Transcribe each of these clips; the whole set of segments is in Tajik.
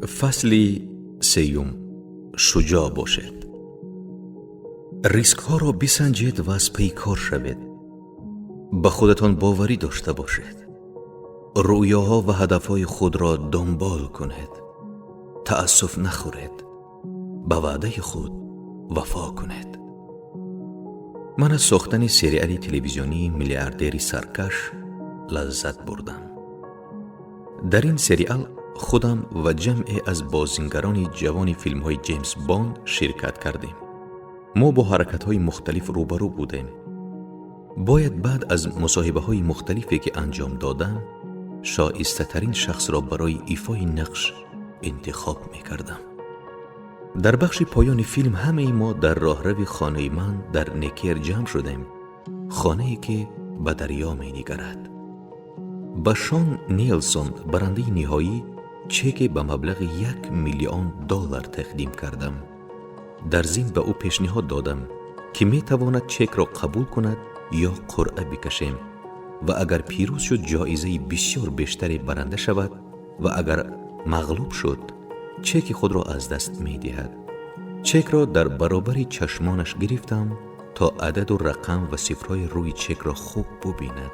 Фасли сеюм. Шуҷоъ бошед. Рискҳоро бисанҷед ва аз пайи кор шавед. Ба худатон боварӣ дошта бошед. Рӯёҳо ва ҳадафҳои худро дунбол кунед. Таассуф нахӯред. Ба ваъдаи худ вафо кунед. Ман аз сохтани сериали телевизионии «Миллиардери саркаш» лаззат бурдам. Дар ин сериал худам ва ҷамъе аз бозингарони ҷавони филмҳои Ҷеймс Бонд ширкат кардем. Мо бо ҳаракатҳои мухталиф рӯбарӯ будем. Бояд баъд аз мусоҳибаҳои мухталифе, ки анҷом додам, шоистатарин шахсро барои ифои нақш интихоб мекардам. Дар бахши поёни филм ҳамаи мо дар роҳрави хонаи ман дар Некер ҷамъ шудем, хонае, ки ба дарё менигарад. Ба Шон Нилсон, барандаи ниҳоӣ, чеке ба маблағи 1 миллион доллар тақдим кардам. Дар зимн ба ӯ пешниҳод додам, ки метавонад чекро қабул кунад ё қуръа бикашем ва агар пирӯз шуд, ҷоизаи бисёр бештаре баранда шавад ва агар мағлуб шуд, чеки худро аз даст медиҳад. Чекро дар баробари чашмонаш гирифтам, то ададу рақам ва сифрҳои рӯи чекро хуб бубинад.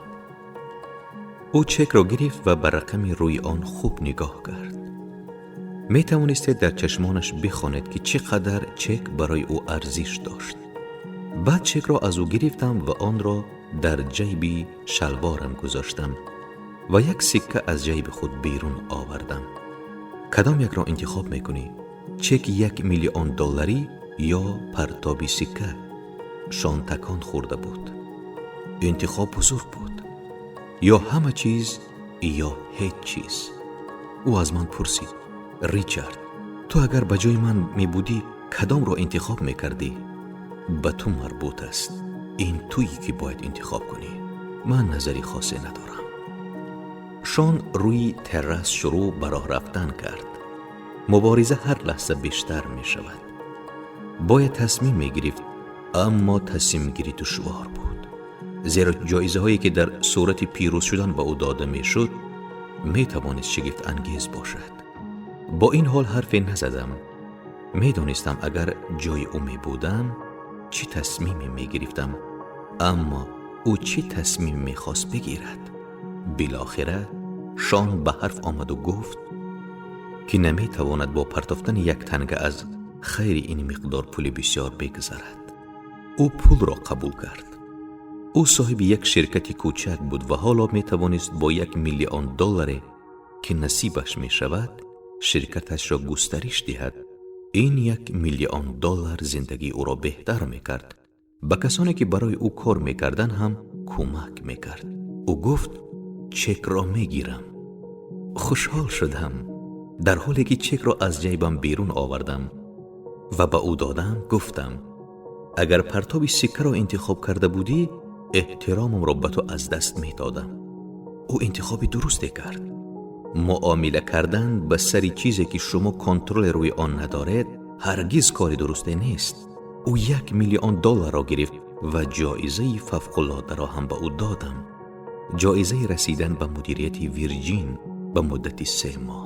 Ӯ чекро гирифт ва ба рақами рӯи он хуб нигоҳ кард. Метавонистед дар чашмонаш бихонед, ки чӣ қадар чек барои ӯ арзиш дошт. Баъд чекро аз ӯ гирифтам ва онро дар ҷайби шалворам гузоштам ва як сикка аз ҷайби худ берун овардам. «Кадом якро интихоб мекунӣ: чеки 1 миллион долларӣ ё партоби сикка?» Шон такон хӯрда буд. Интихоб бузург буд: ё ҳама чиз, ё ҳеҷ чиз. Ӯ аз ман пурсид: «Ричард, ту агар ба ҷои ман мебудӣ, кадомро интихоб мекардӣ?» «Ба ту марбут аст. Ин туӣ, ки бояд интихоб кунӣ. Ман назари хосе надорам». Шон рӯи террас шурӯъ ба роҳ рафтан кард. Мубориза ҳар лаҳза бештар мешавад. Бояд тасмим мегирифт, аммо тасмимгирӣ душвор буд, зеро ҷоизаҳое, ки дар сурати пирӯз шудан ба ӯ дода мешуд, метавонист шигифтангез бошад. Бо ин ҳол ҳарфе назадам. Медонистам, агар ҷои ӯ мебудам, чӣ тасмиме мегирифтам, аммо ӯ чӣ тасмиме мехост бигирад? Билохира Шон ба ҳарф омаду гуфт, ки наметавонад бо партофтани як танга аз хайри ин миқдор пули бисёр бигзарад. Ӯ пулро қабул кард. Ӯ соҳиби як ширкати кӯчак буд ва ҳоло метавонист бо 1 миллион долларе, ки насибаш мешавад, ширкаташро густариш диҳад. Ин 1 миллион доллар зиндагии ӯро беҳтар мекард, ба касоне, ки барои ӯ кор мекарданд, ҳам кӯмак мекард. Ӯ гуфт: «Чекро мегирам». Хушҳол шудам. Дар ҳоле ки чекро аз ҷайбам берун овардам ва ба ӯ додам, гуфтам: «Агар партоби сиккаро интихоб карда будӣ, эҳтиромамро ба ту аз даст медодам». Ӯ интихоби дурусте кард. Муомила кардан ба сари чизе, ки шумо контроли рӯи он надоред, ҳаргиз кори дурусте нест. Ӯ 1 миллион долларро гирифт ва ҷоизаи фавқулодаро ҳам ба ӯ додам: ҷоизаи расидан ба мудирияти Вирҷин ба муддати 3 моҳ.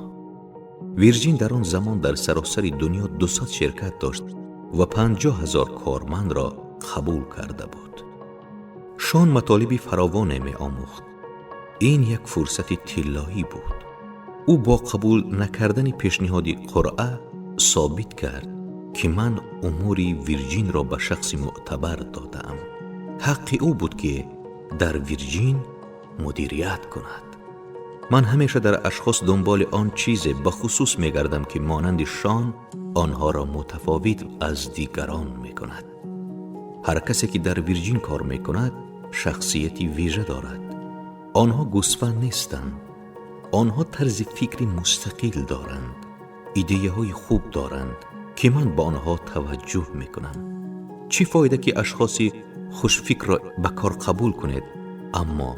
Вирҷин дар он замон дар саросари дунё 200 ширкат дошт ва 50 000 кормандро қабул карда буд. Шон матолиби фаровоне меомӯхт. Ин як фурсати тиллоӣ буд. Ӯ бо қабул накардани пешниҳоди қуръа собит кард, ки ман умури Вирҷинро ба шахси мӯътабар додаам. Ҳаққи ӯ буд, ки дар Вирҷин мудирият кунад. Ман ҳамеша дар ашхос дунболи он чизе бахусус мегардам, ки монанди Шон онҳоро мутафовит аз дигарон мекунад. Ҳар касе, ки дар Вирҷин кор мекунад, шахсияти вижа дорад. Онҳо гӯсфанд нестанд. Онҳо тарзи фикри мустақил доранд, идеяҳои хуб доранд, ки ман ба онҳо таваҷҷӯҳ мекунам. Чӣ фоида, ки ашхоси хушфикрро ба кор қабул кунед, аммо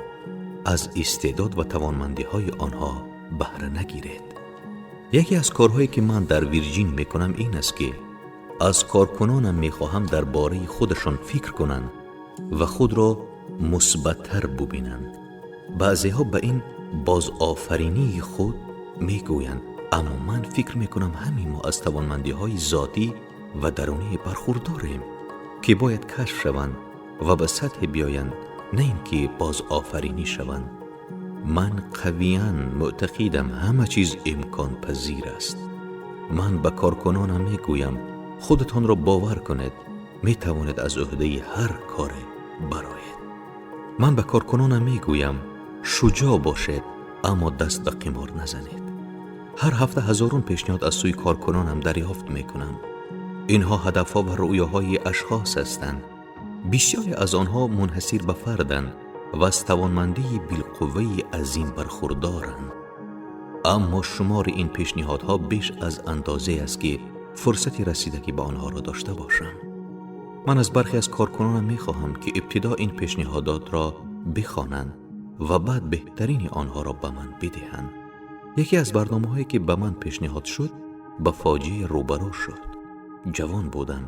аз истеъдод ва тавонмандиҳои онҳо баҳра нагиред? Яке аз корҳое, ки ман дар Вирҷин мекунам, ин аст, ки аз коркунонам мехоҳам дар бораи худашон фикр кунанд ва худро мусбаттар бубинанд. Баъзеҳо ба ин бозофаринии худ мегӯянд. Аммо ман фикр мекунам, ҳамаи мо аз тавонмандиҳои зотӣ ва дарунӣ бархурдорем, ки бояд кашф шаванд ва ба сатҳе биёянд, на ин ки бозофаринӣ шаванд. Ман қавиян мӯътақидам, ҳама чиз имконпазир аст. Ман ба коркунонам мегӯям: худатонро бовар кунед, метавонед аз ӯҳдаи ҳар коре бароед. Ман ба коркунонам мегӯям: шуҷоъ бошед, аммо даст ба қимор назанед. Ҳар ҳафта ҳазорон пешниҳод аз сӯи коркунонам дарёфт мекунам. Инҳо ҳадафҳо ва рӯёҳои ашхос ҳастанд. Бисёре аз онҳо мунҳасир ба фарданд ва аз тавонмандии билқувваи азим бархурдоранд. Аммо шумори ин пешниҳодҳо беш аз андозе аст, ки фурсати расидагӣ ба онҳоро дошта бошам. Ман аз бархе аз коркунонам мехоҳам, ки ибтидо ин пешниҳодотро бихонанд ва баъд беҳтарини онҳоро ба ман бидиҳанд. Яке аз барномаҳое, ки ба ман пешниҳод шуд, ба фоҷиа рӯбарӯ шуд. Ҷавон будам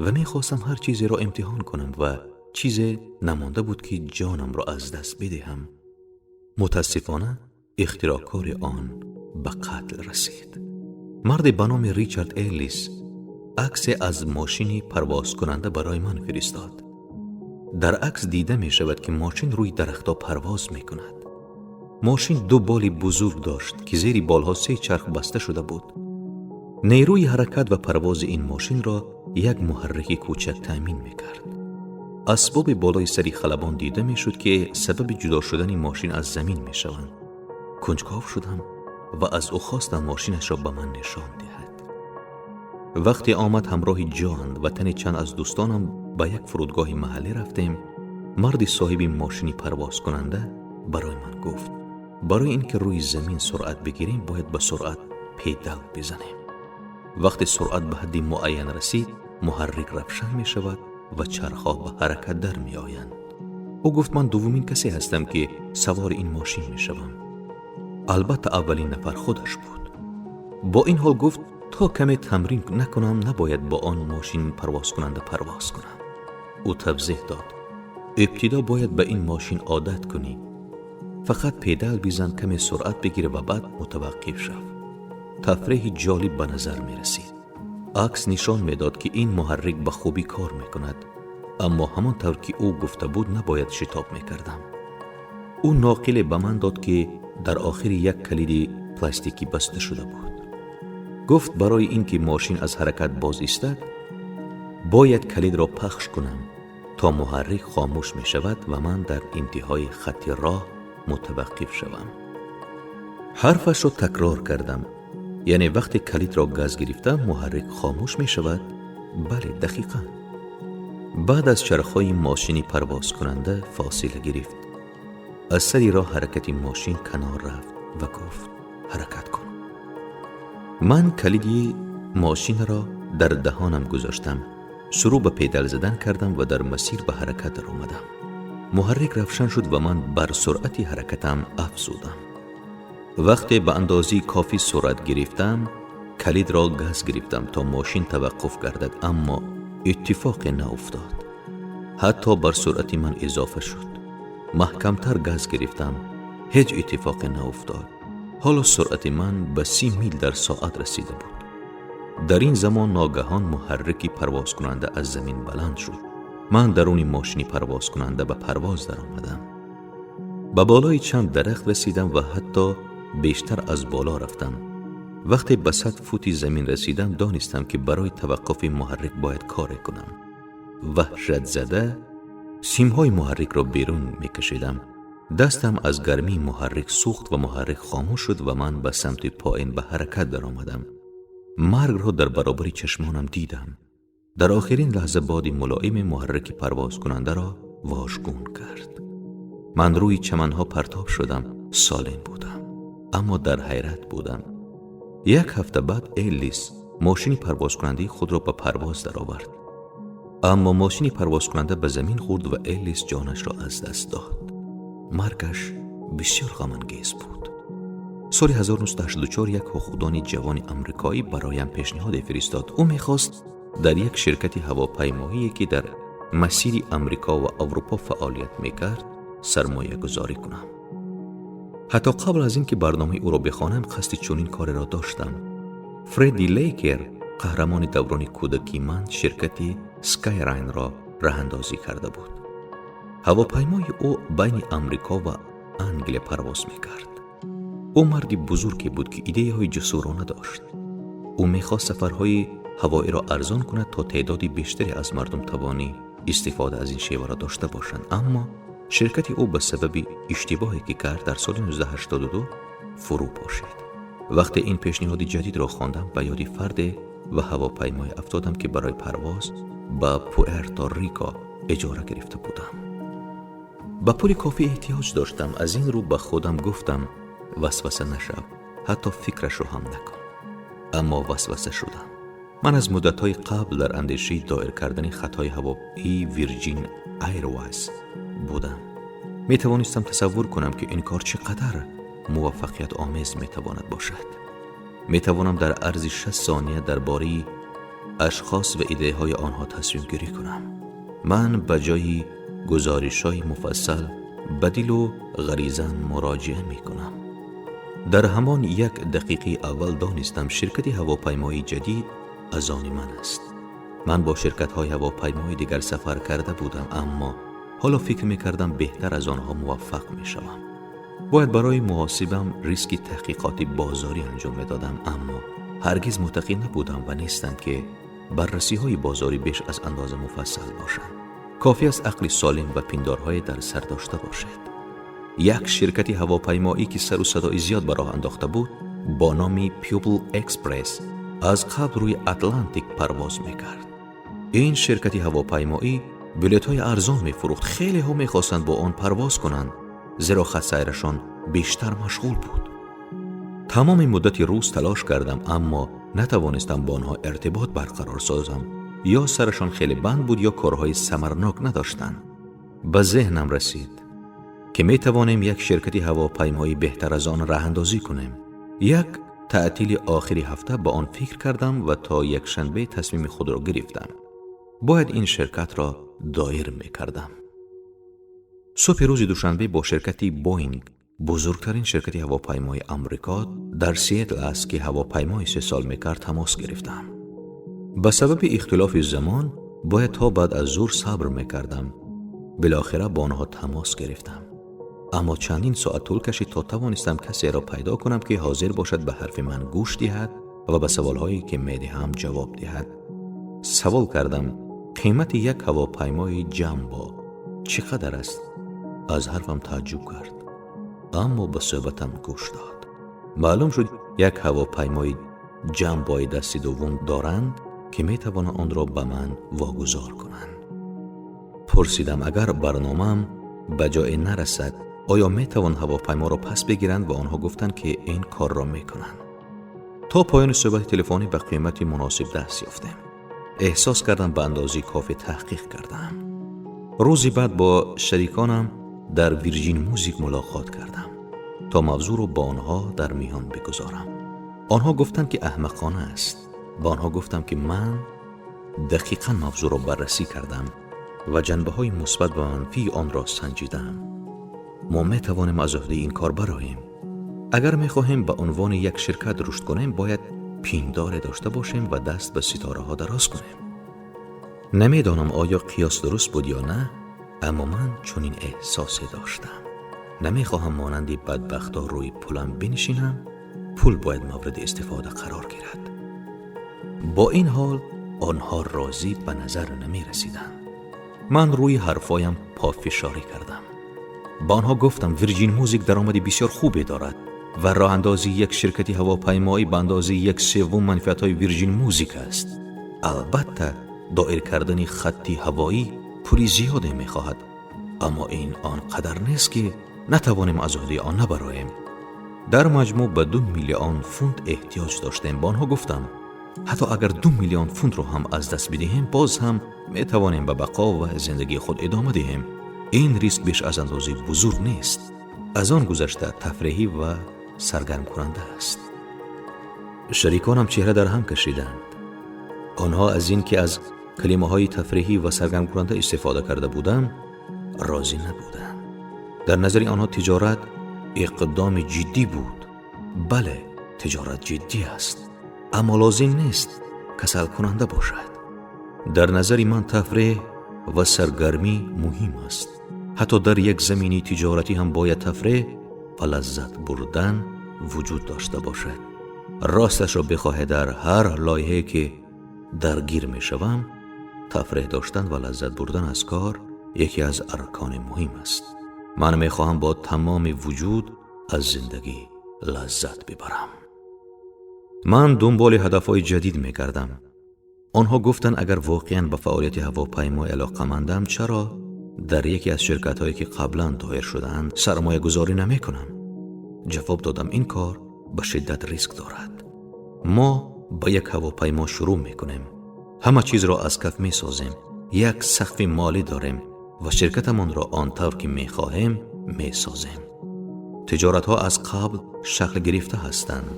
ва мехостам ҳар чизеро имтиҳон кунам ва чизе намонда буд, ки ҷонамро аз даст бидиҳам. Мутаассифона, ихтироъкори он ба қатл расид. Марде ба номи Ричард Эллис аксе аз мошини парвозкунанда барои ман фиристод. Дар акс дида мешавад, ки мошин рӯи дарахтҳо парвоз мекунад. Мошин ду боли бузург дошт, ки зери болҳо се чарх баста шуда буд. Нерӯи ҳаракат ва парвози ин мошинро як муҳаррики кӯчак таъмин мекард. Асбоби болои сари халабон дида мешуд, ки сабаби ҷудо шудани мошин аз замин мешаванд. Кунҷков шудам ва аз ӯ хостам мошинашро ба ман нишон диҳад. Вақте омад, ҳамроҳи Ҷоан ва тане чанд аз дӯстонам ба як фурудгоҳи маҳаллӣ рафтем. Марди соҳиби мошини парвозкунанда барои ман гуфт: барои ин ки рӯи замин суръат бигирем, бояд ба суръат педал бизанем. Вақте суръат ба ҳадди муайян расид, муҳаррик равшан мешавад ва чархҳо ба ҳаракат дар меоянд. Ӯ гуфт: ман дуввумин касе ҳастам, ки савори ин мошин мешавам. Албатта, аввалин нафар худаш буд. Бо ин ҳол гуфт: то каме тамрин накунам, набояд бо он мошини парвозкунанда парвоз кунам. Ӯ тавзеҳ дод: ибтидо бояд ба ин мошин одат кунӣ. Фақат педал бизан, каме суръат бигир ва баъд мутаваққиф шав. Тафреҳи ҷолиб ба назар мерасид. Акс нишон медод, ки ин муҳаррик ба хубӣ кор мекунад, аммо ҳамон тавр ки ӯ гуфта буд, набояд шитоб мекардам. Ӯ ноқиле ба ман дод, ки дар охири як калиди пластикӣ баста шуда буд. Гуфт, барои ин ки мошин аз ҳаракат боз истад, бояд калидро пахш кунам, то муҳаррик хомӯш мешавад ва ман дар интиҳои хатти роҳ мутаваққиф шавам. Ҳарфашро такрор кардам: яъне вақте калидро газ гирифтам, муҳаррик хомӯш мешавад? Бале, дақиқан. Баъд аз чархҳои мошини парвозкунанда фосила гирифт, аз сари роҳ ҳаракати мошин канор рафт ва гуфт: ҳаракат кун. Ман калиди мошинро дар даҳонам гузоштам, шурӯъ ба педал задан кардам ва дар масир ба ҳаракат даромадам. Муҳаррик равшан шуд ва ман бар суръати ҳаракатам афзудам. Вақте ба андозаи кофӣ суръат гирифтам, калидро газ гирифтам, то мошин таваққуф гардад, аммо иттифоқе науфтод. Ҳатто бар суръати ман изофа шуд. Маҳкамтар газ гирифтам, ҳеҷ иттифоқе науфтод. Ҳоло суръати ман ба 30 мил дар соат расида буд. Дар ин замон ногаҳон муҳаррики парвозкунанда аз замин баланд шуд. Ман даруни мошини парвозкунанда ба парвоз даромадам. Ба болои чанд дарахт расидам ва ҳатто бештар аз боло рафтам. Вақте ба 100 фути замин расидам, донистам, ки барои таваққуфи муҳаррик бояд коре кунам. Ваҳшатзада симҳои муҳаррикро берун мекашидам. Дастам аз гармии муҳаррик сӯхт ва муҳаррик хомӯш шуд ва ман ба самти поин ба ҳаракат даромадам. Маргро дар баробари чашмонам дидам. Дар охирин лаҳза боди мулоими муҳаррики парвозкунандаро вожгун кард. Ман рӯи чаманҳо партоб шудам. Солим будам, аммо дар ҳайрат будам. Як ҳафта баъд Эллис мошини парвозкунандаи худро ба парвоз даровард, аммо мошини парвозкунанда ба замин хӯрд ва Эллис ҷонашро аз даст дод. Маргаш бисёр ғамангез буд. Соли 1984 як ҳуқуқдони ҷавони амрикоӣ бароям пешниҳоде фиристод. Ӯ мехост дар як ширкати ҳавопаймоие, ки дар масири Амрико ва Аврупо фаъолият мекард, сармоягузорӣ кунам. Ҳатто қабл аз ин ки барномаи ӯро бихонам, қасди чунин кореро доштам. Фредди Лейкер, қаҳрамони даврони кӯдакии ман, ширкати Скайрайнро роҳандозӣ карда буд. Ҳавопаймои ӯ байни Амрико ва Англия парвоз мекард. Ӯ марди бузурге буд, ки идеяҳои ҷасурона дошт. Ӯ мехост сафарҳои ҳавоиро арзон кунад, то теъдоди бештаре аз мардум тавони истифода аз ин шеваро дошта бошанд. Аммо ширкати ӯ ба сабаби иштибоҳе, ки кард, дар соли 1982 фурӯ пошид. Вақте ин пешниҳоди ҷадидро хондам, ба ёди фарде ва ҳавопаймое афтодам, ки барои парвоз ба Пуэрто Рико иҷора гирифта будам. Ба пули кофӣ эҳтиёҷ доштам. Аз ин рӯ ба худам гуфтам: васваса нашав, ҳатто фикрашро ҳам накун. Аммо васваса шудам. Ман аз муддатҳои қабл дар андешаи доир кардани хатҳои ҳавоии Вирҷин Айрвайз будам. Метавонистам тасаввур кунам, ки ин кор чӣ қадар муваффақиятомез метавонад бошад. Метавонам дар арзи 6 сония дар бораи ашхос ва идеяҳои онҳо тасмимгирӣ кунам. Ман ба ҷои гузоришҳои муфассал ба дилу ғаризан муроҷиа мекунам. Дар ҳамон як дақиқаи аввал донистам, ширкати ҳавопаймоии ҷадид аз они ман аст. Ман бо ширкатҳои ҳавопаймои дигар сафар карда будам, аммо ҳоло фикр мекардам, беҳтар аз онҳо муваффақ мешавам. Бояд барои муҳосибам риски таҳқиқоти бозорӣ анҷом медодам, аммо ҳаргиз муътақид набудам ва нестам, ки баррасиҳои бозорӣ беш аз андоза муфассал бошанд. Кофӣ аст ақли солим ва пиндорҳое дар сар дошта бошед. Як ширкати ҳавопаймоӣ, ки сару садои зиёд ба роҳ андохта буд, бо номи People Express, аз қабл рӯи Атлантик парвоз мекард. Ин ширкати ҳавопаймоӣ билетҳои арзон мефурӯхт. Хелеҳо мехостанд бо он парвоз кунанд, зеро хатсайрашон бештар машғул буд. Тамоми муддати рӯз талош кардам, аммо натавонистам бо онҳо иртибот барқарор созам. Ё сарашон хеле банд буд, ё корҳои самарнок надоштанд. Ба зеҳнам расид, ки метавонем як ширкати ҳавопаймоӣ беҳтар аз он роҳандозӣ кунем. Як таътили охири ҳафта ба он фикр кардам ва то якшанбе тасмими худро гирифтам: бояд ин ширкатро доир мекардам. Субҳи рӯзи душанбе бо ширкати Боинг, бузургтарин ширкати ҳавопаймои Амрико дар Сиэтл аст, ки ҳавопаймо истеҳсол мекард, тамос гирифтам. Ба сабаби ихтилофи замон бояд то баъд аз зуҳр сабр мекардам. Билохира бо онҳо тамос гирифтам, аммо чандин соат тӯл кашид, то тавонистам касеро пайдо кунам, ки ҳозир бошад ба ҳарфи ман гӯш диҳад ва ба саволҳое, ки медиҳам, ҷавоб диҳад. Савол кардам: қимати як ҳавопаймои ҷамбо чӣ қадар аст? Аз ҳарфам тааҷҷуб кард, аммо ба суҳбатам гӯш дод. Маълум шуд, як ҳавопаймои ҷамбои дасти дуввум доранд, ки метавонанд онро ба ман вогузор кунанд. Пурсидам: агар барномаам ба ҷое нарасад, оё метавон ҳавопайморо пас бигиранд? Ва онҳо гуфтанд, ки ин корро мекунанд. То поёни суҳбати телефонӣ ба қимати муносиб даст ёфтем. Эҳсос кардам, ба андозаи кофӣ таҳқиқ кардаам. Рӯзи баъд бо шариконам дар Вирҷин Мюзик мулоқот кардам, то мавзӯъро бо онҳо дар миён бигузорам. Онҳо гуфтанд, ки аҳмақона аст. Ба онҳо гуфтам, ки ман дақиқан мавзӯъро баррасӣ кардам ва ҷанбаҳои мусбат ва манфии онро санҷидаам. Мо метавонем аз ӯҳдаи ин кор бароем. Агар мехоҳем ба унвони як ширкат рушд кунем, бояд пиндоре дошта бошем ва даст ба ситораҳо дароз кунем. Намедонам, оё қиёс дуруст буд ё на, аммо ман чунин эҳсосе доштам: намехоҳам монанди бадбахто рӯи пулам бинишинам. Пул бояд мавриди истифода қарор гирад. Бо ин ҳол онҳо розӣ ба назар намерасиданд. Ман рӯи ҳарфоям пофишорӣ кардам. Ба онҳо гуфтам, Вирҷин Мюзик даромади бисёр хубе дорад ва роҳандозии як ширкати ҳавопаймоӣ ба андозаи як севум манфиатҳои Вирҷин Мюзик аст. Албатта, доир кардани хатти ҳавоӣ пули зиёде мехоҳад, аммо ин он қадар нест, ки натавонем аз ӯҳдаи он набароем. Дар маҷмӯъ ба 2 миллион фунт эҳтиёҷ доштем. Ба онҳо гуфтам, ҳатто агар 2 миллион фунтро ҳам аз даст бидиҳем, боз ҳам метавонем ба бақо ва зиндагии худ идома диҳем. Ин риск беш аз андозаи бузург нест. Аз он гузашта, тафреҳӣ ва саргармкунанда аст. Шариконам чеҳра дар ҳам кашиданд. Онҳо аз ин ки аз калимаҳои тафреҳӣ ва саргармкунанда истифода карда будам, розӣ набуданд. Дар назари онҳо тиҷорат Иқдоми ҷиддӣ буд. Бале, тиҷорат ҷиддӣ аст, аммо лозим нест касалкунанда бошад. Дар назари ман тафреҳ ва саргармӣ муҳим аст. Ҳатто дар як замини тиҷоратӣ ҳам бояд тафреҳ ва лаззат бурдан вуҷуд дошта бошад. Росташро бихоҳед, дар ҳар лоиҳае ки даргир мешавам, тафреҳ доштан ва лаззат бурдан аз кор яке аз аркони муҳим аст. Ман мехоҳам бо тамоми вуҷуд аз зиндагӣ лаззат бибарам. Ман дунболи ҳадафҳои ҷадид мегардам. Онҳо гуфтанд, агар воқеан ба фаъолияти ҳавопаймоӣ алоқамандам, чаро дар яке аз ширкатҳое ки қаблан доир шудаанд сармоягузорӣ намекунам? Ҷавоб додам, ин кор ба шиддат риск дорад. Мо ба як ҳавопаймо шурӯъ мекунем, ҳама чизро аз каф месозем, як сақфи молӣ дорем ва ширкатамонро он тавр ки мехоҳем месозем. Тиҷоратҳо аз қабл шакл гирифта ҳастанд,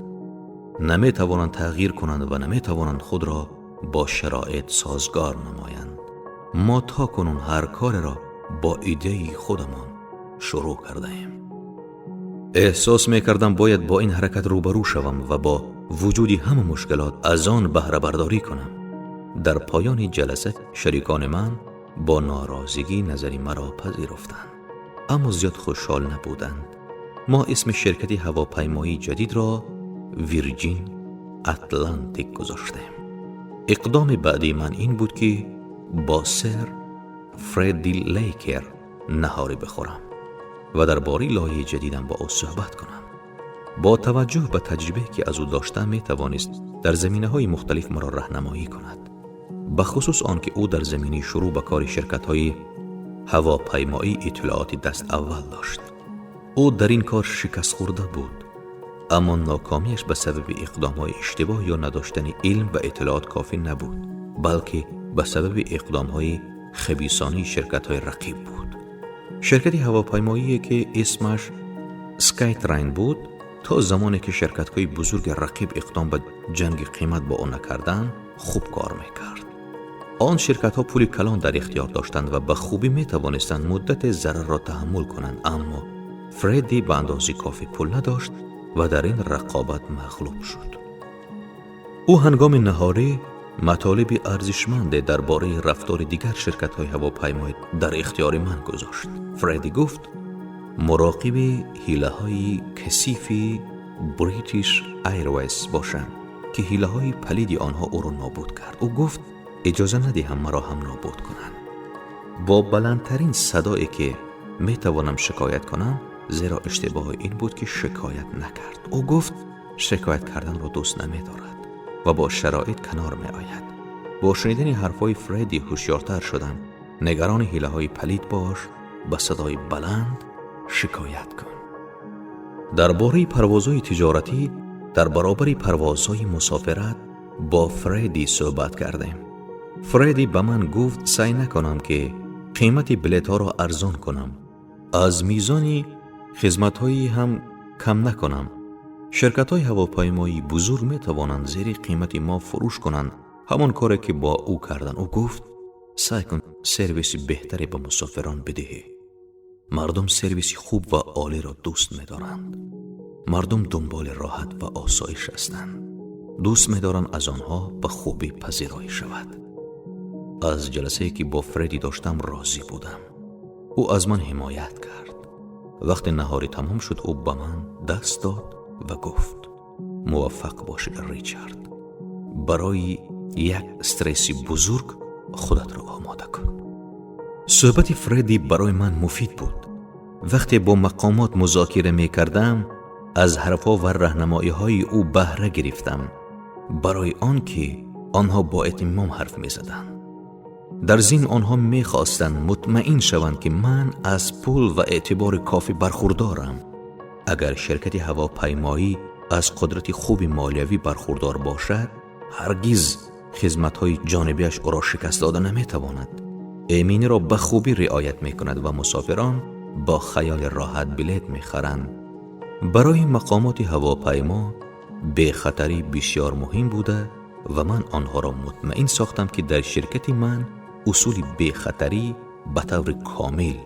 наметавонанд тағйир кунанд ва наметавонанд худро бо шароит созгор намоянд. Мо то кунун ҳар кореро бо идеяи худамон шурӯъ кардаем. Эҳсос мекардам, бояд бо ин ҳаракат рӯбарӯ шавам ва бо вуҷуди ҳама мушкилот аз он баҳрабардорӣ кунам. Дар поёни ҷаласа шарикони ман бо норозигӣ назари маро пазируфтанд, аммо зиёд хушҳол набуданд. Мо исми ширкати ҳавопаймоии ҷадидро Вирҷин Атлантик гузоштем. Иқдоми баъдии ман ин буд, ки бо сэр Фредди Лейкер наҳорӣ бихӯрам ва дар бораи лоиҳаи ҷадидам бо ӯ суҳбат кунам. Бо таваҷҷӯҳ ба таҷрибае ки аз ӯ доштам, метавонист дар заминаҳои мухталиф маро раҳнамоӣ кунад, бахусус он ки ӯ дар заминаи шурӯъ ба кори ширкатҳои ҳавопаймоӣ иттилооти даст аввал дошт. Ӯ дар ин кор шикастхӯрда буд, аммо нокомиаш ба сабаби иқдомҳои иштибоҳ ё надоштани илм ва иттилоот кофӣ набуд, балки ба сабаби иқдомҳои хабисонаи ширкатҳои рақиб буд. Ширкати ҳавопаймоие ки исмаш Скайтрайн буд, то замоне ки ширкатҳои бузурги рақиб иқдом ба ҷанги қимат бо ӯ накарданд, хуб кор мекард. Он ширкатҳо пули калон дар ихтиёр доштанд ва ба хубӣ метавонистанд муддате зарарро таҳаммул кунанд, аммо Фредди ба андозаи кофӣ пул надошт ва дар ин рақобат мағлуб шуд. Ӯ ҳангоми наҳорӣ матолиби арзишманде дар бораи рафтори дигар ширкатҳои ҳавопаймоӣ дар ихтиёри ман гузошт. Фредди гуфт, муроқиби ҳилаҳои касифи British Airways бошам, ки ҳилаҳои палиди онҳо ӯро нобуд кард. Ӯ гуфт, иҷоза надиҳам маро ҳам нобуд кунанд. Бо баландтарин садое ки метавонам шикоят кунам, зеро иштибоҳи ин буд ки шикоят накард. Ӯ гуфт, шикоят карданро дӯст намедорад ва бо шароит канор меояд. Бо шунидани ҳарфҳои Фредди ҳушёртар шудам. Нигарони ҳилаҳои палид бош, ба садои баланд шикоят кун. Дар бораи парвозҳои тиҷоратӣ дар баробари парвозҳои мусофират бо Фредди суҳбат кардем. Фредди ба ман гуфт, саъй накунам ки қимати билетҳоро арзон кунам, аз мизони хизматҳои ҳам кам накунам. Ширкатҳои ҳавопаймоии бузург метавонанд зери қимати мо фурӯш кунанд, ҳамон коре ки бо ӯ карданд. Ӯ гуфт, саъй кун сервиси беҳтаре ба мусофирон бидиҳӣ. Мардум сервиси хуб ва олиро дӯст медоранд. Мардум дунболи роҳат ва осоиш ҳастанд, дӯст медоранд аз онҳо ба хубӣ пазироӣ шавад. Аз ҷаласае ки бо Фредди доштам розӣ будам. Ӯ аз ман ҳимоят кард. Вақте наҳорӣ тамом шуд, ӯ ба ман даст дод ва гуфт, муваффақ бошӣ, Ричард. Барои як стресси бузург худатро омода кун. Суҳбати Фредди барои ман муфид буд. Вақте бо мақомот музокира мекардам, аз ҳарфҳо ва раҳнамоиҳои ӯ баҳра гирифтам, барои он ки онҳо бо эътимом ҳарф мезаданд. Дар зимн онҳо мехостанд мутмаин шаванд, ки ман аз пул ва эътибори кофӣ бархурдорам. Агар ширкати ҳавопаймоӣ аз қудрати хуби молиявӣ бархурдор бошад, ҳаргиз хизматҳои ҷонибиаш ӯро шикаст дода наметавонад. Эминиро ба хубӣ риоят мекунад ва мусофирон бо хаёли роҳат билет мехаранд. Барои мақомоти ҳавопаймо бехатарӣ бисёр муҳим буда ва ман онҳоро мутмаин сохтам, ки дар ширкати ман усули бехатарӣ ба таври комил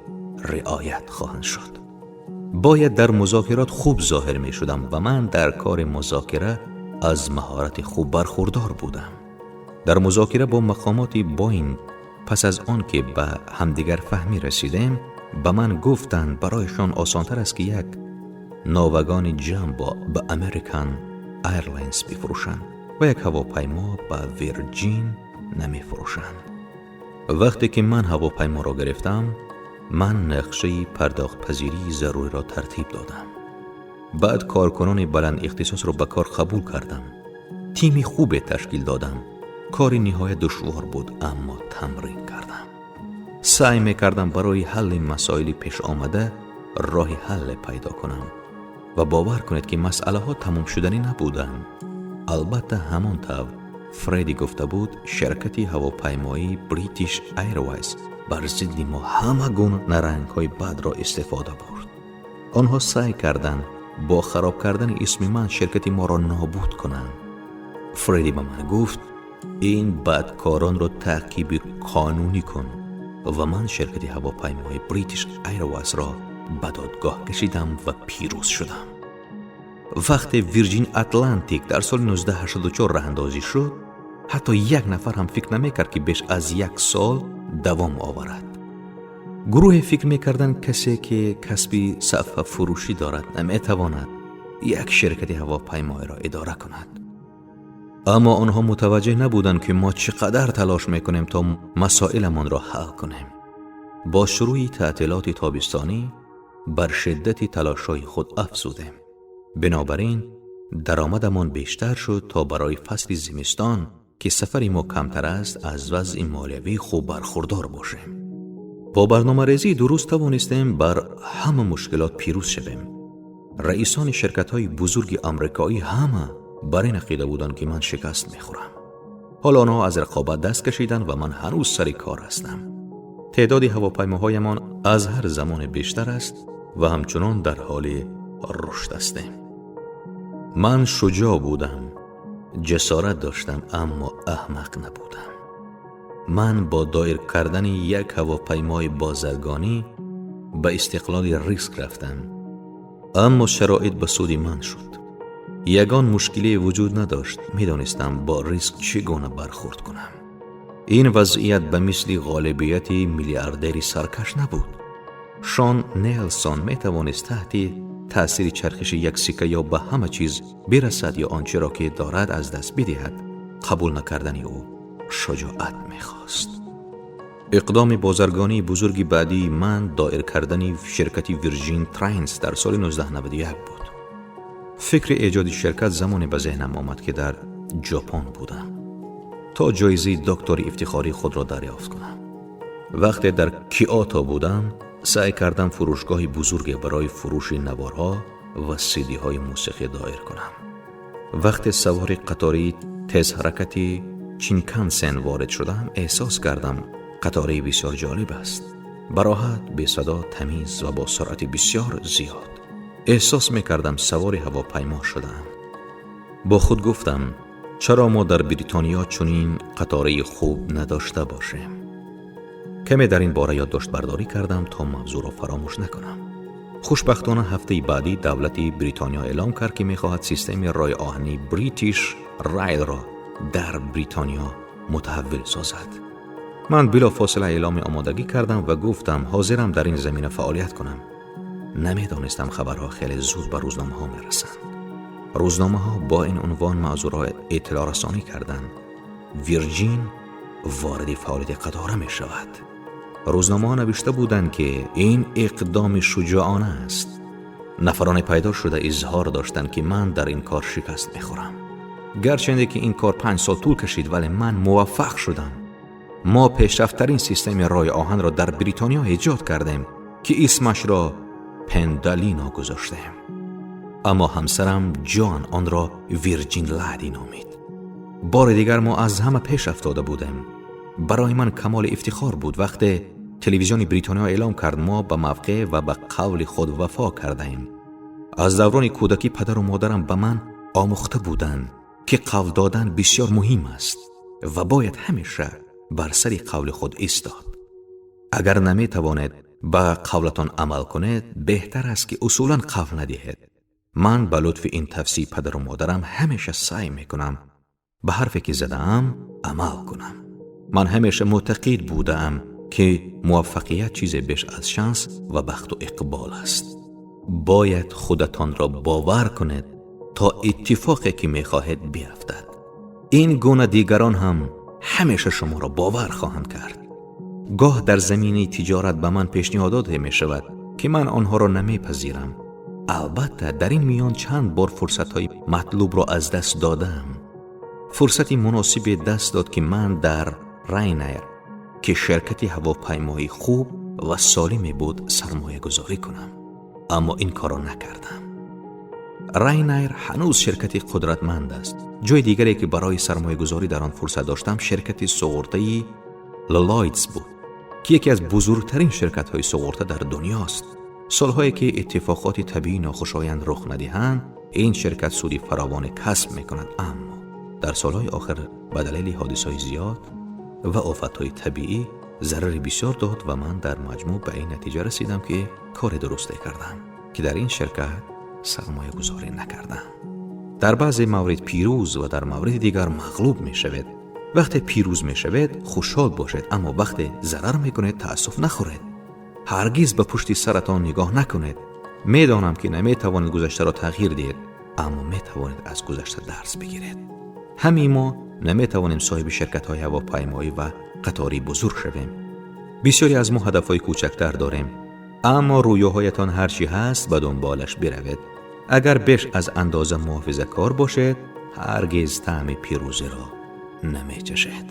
риоят хоҳанд шуд. Бояд дар музокирот хуб зоҳир мешудам ва ман дар кори музокира аз маҳорати хуб бархурдор будам. Дар музокира бо мақомоти Боинг пас аз он ки ба ҳамдигарфаҳмӣ расидем, ба ман гуфтанд, барояшон осонтар аст, ки як новагони Ҷамбо ба American Airlines бифурӯшанд ва як ҳавопаймо ба Вирҷин намефурӯшанд. Вақте ки ман ҳавопайморо гирифтам, ман нақшаи пардохтпазирии заруриро тартиб додам. Баъд коркунони баланд ихтисосро ба кор қабул кардам. Тими хубе ташкил додам. Кори ниҳоят душвор буд, аммо тамрин кардам. Саъй мекардам барои ҳалли масоили пешомада роҳи ҳалле пайдо кунам ва бовар кунед, ки масъалаҳо тамомшуданӣ набуданд. Албатта, ҳамон тавр Фредди гуфта буд, ширкати ҳавопаймоии British Airways бар зидди мо ҳама гуна нарангҳои бадро истифода бурд. Онҳо саъй карданд бо хароб кардани исми ман ширкати моро нобуд кунанд. Фредди ба ман гуфт: «Ин бадкоронро таъқиби қонунӣ кун», ва ман ширкати ҳавопаймои British Airways-ро ба додгоҳ кашидам ва пирӯз шудам. Вақте Вирҷин Атлантик дар соли 1984 роҳандозӣ шуд, ҳатто як нафар ҳам фикр намекард, ки беш аз як сол давом оварад. Гурӯҳе фикр мекарданд, касе ки касби сафҳафурӯшӣ дорад, наметавонад як ширкати ҳавопаймоиро идора кунад. Аммо онҳо мутаваҷҷеҳ набуданд, ки мо чӣ қадар талош мекунем, то масоиламонро ҳал кунем. Бо шурӯи таътилоти тобистонӣ бар шиддати талошҳои худ афзудем. Бинобар ин даромадамон бештар шуд, то барои фасли зимистон, ки сафари мо камтар аст, аз вазъи молиявии хуб бархурдор бошем. Бо барномарезии дуруст тавонистем бар ҳама мушкилот пирӯз шавем. Раисони ширкатҳои бузурги амрикоӣ ҳама бар ин ақида буданд, ки ман шикаст мехӯрам. Ҳоло онҳо аз рақобат даст кашиданд ва ман ҳанӯз сари кор ҳастам. Теъдоди ҳавопаймоҳоямон аз ҳар замоне бештар аст ва ҳамчунон дар ҳоли рушд ҳастем. Ман шуҷоъ будам, ҷасорат доштам, аммо аҳмақ набудам. Ман бо доир кардани як ҳавопаймои бозаргонӣ ба истиқлоли риск рафтам, аммо шароит ба суди ман шуд. Ягон мушкилие вуҷуд надошт. Медонистам, бо риск чӣ гуна бархӯрд кунам. Ин вазъият ба мисли ғолибияти миллиардери саркаш набуд. Шон Нелсон метавонист таҳти таъсири чархиши як сикка ё ба ҳама чиз бирасад, ё он чиро ки дорад, аз даст бидиҳад. Қабул накардани ӯ шуҷоат мехост. Иқдоми бозаргонии бузурги баъдии ман доир кардани ширкати Вирҷин Trains дар соли 1991 буд. Фикри эҷоди ширкат замоне ба зеҳнам омад, ки дар Ҷопон будам, то ҷоизаи доктори ифтихории худро дарёфт кунам. Вақте дар Киото будам, саъй кардам фурӯшгоҳи бузурге барои фурӯши наворҳо ва сидиҳои мусиқӣ доир кунам. Вақте савори қатораи тезҳаракати Шинкансен ворид шудам, эҳсос кардам, қатораи бисёр ҷолиб аст: бароҳат, бесадо, тамиз ва бо суръати бисёр зиёд. Эҳсос мекардам, савори ҳавопаймо шудаам. Бо худ гуфтам: «Чаро мо дар Бритониё чунин қатораи хуб надошта бошем?» Каме дар ин бора ёддоштбардорӣ кардам, то мавзӯъро фаромӯш накунам. Хушбахтона, ҳафтаи баъдӣ давлати Бритониё эълом кард, ки мехоҳад системаи роҳи оҳании British Rail-ро дар Бритониё мутаҳаввил созад. Ман билофосила эъломи омодагӣ кардам ва гуфтам, ҳозирам дар ин замина фаъолият кунам. Намедонистам, хабарҳо хеле зуд ба рӯзномаҳо мерасанд. Рӯзномаҳо бо ин унвон мавзӯъро иттилоърасонӣ карданд: «Вирҷин вориди фаъолияти қатора мешавад». Рӯзномаҳо навишта буданд, ки ин иқдоми шуҷоона аст. Нафароне пайдо шуда изҳор доштанд, ки ман дар ин кор шикаст мехӯрам. Гарчанде ки ин кор 5 сол тӯл кашид, вале ман муваффақ шудам. Мо пешрафттарин системаи роҳи оҳанро дар Бритониё эҷод кардем, ки исмашро Пендолино гузоштем, аммо ҳамсарам Ҷоан онро Вирҷин Лади номид. Бори дигар мо аз ҳама пеш афтода будем. Барои ман камоли ифтихор буд, вақте телевизиони Бритониё эълом кард: «Мо ба мавқеъ ва ба қавли худ вафо кардаем». Аз даврони кӯдакӣ падару модарам ба ман омӯхта буданд, ки қавл додан бисёр муҳим аст ва бояд ҳамеша бар сари қавли худ истод. Агар наметавонед Ба қавлатон амал кунед, беҳтар аст ки усулан қавл надиҳед. Ман ба лутфи ин тавсияи падару модарам ҳамеша саъй мекунам ба ҳарфе ки задаам амал кунам. Ман ҳамеша мӯътақид будаам, ки муваффақият чизе беш аз шанс ва бахту иқбол аст. Бояд худатонро бовар кунед, то иттифоқе ки мехоҳед биафтад. Ин гуна дигарон ҳам ҳамеша шуморо бовар хоҳанд кард. Гоҳ дар заминаи тиҷорат ба ман пешниҳодоте мешавад, ки ман онҳоро намепазирам. Албатта, дар ин миён чанд бор фурсатҳои матлубро аз даст додаам. Фурсати муносибе даст дод, ки ман дар Ryanair, ки ширкати ҳавопаймоии хуб ва солиме буд, сармоягузорӣ кунам, аммо ин корро накардам. Ryanair ҳанӯз ширкати қудратманд аст. Ҷои дигаре, ки барои сармоягузорӣ дар он фурсат доштам, ширкати суғуртаи Lloyds буд, ки яке аз бузургтарин ширкатҳои суғурта дар дунёст. Солҳое ки иттифоқоти табиии нохушоянд рух надиҳанд, ин ширкат суди фаровоне касб мекунад, аммо дар солҳои охир ба далели ҳодисаҳои зиёд ва офатҳои табиӣ зарари бисёр дод ва ман дар маҷмӯъ ба ин натиҷа расидам, ки кори дурусте кардам, ки дар ин ширкат сармоягузорӣ накардам. Дар баъзе маврид пирӯз ва дар мавриди дигар мағлуб мешавед. Вақте пирӯз мешавед, хушҳол бошед, аммо вақте зарар мекунед, таассуф нахӯред. Ҳаргиз ба пушти саратон нигоҳ накунед. Медонам, ки наметавонед гузаштаро тағйир диҳед, аммо метавонед аз гузашта дарс бигиред. Ҳамаи мо наметавонем соҳиби ширкатҳои ҳавопаймоӣ ва қатории бузург шавем. Бисёре аз мо ҳадафҳои кӯчактар дорем, аммо рӯёҳоятон ҳар чӣ ҳаст, ба дунболаш биравед. Агар беш аз андоза муҳофизакор бошед, ҳаргиз таъми пирӯзиро намечашед.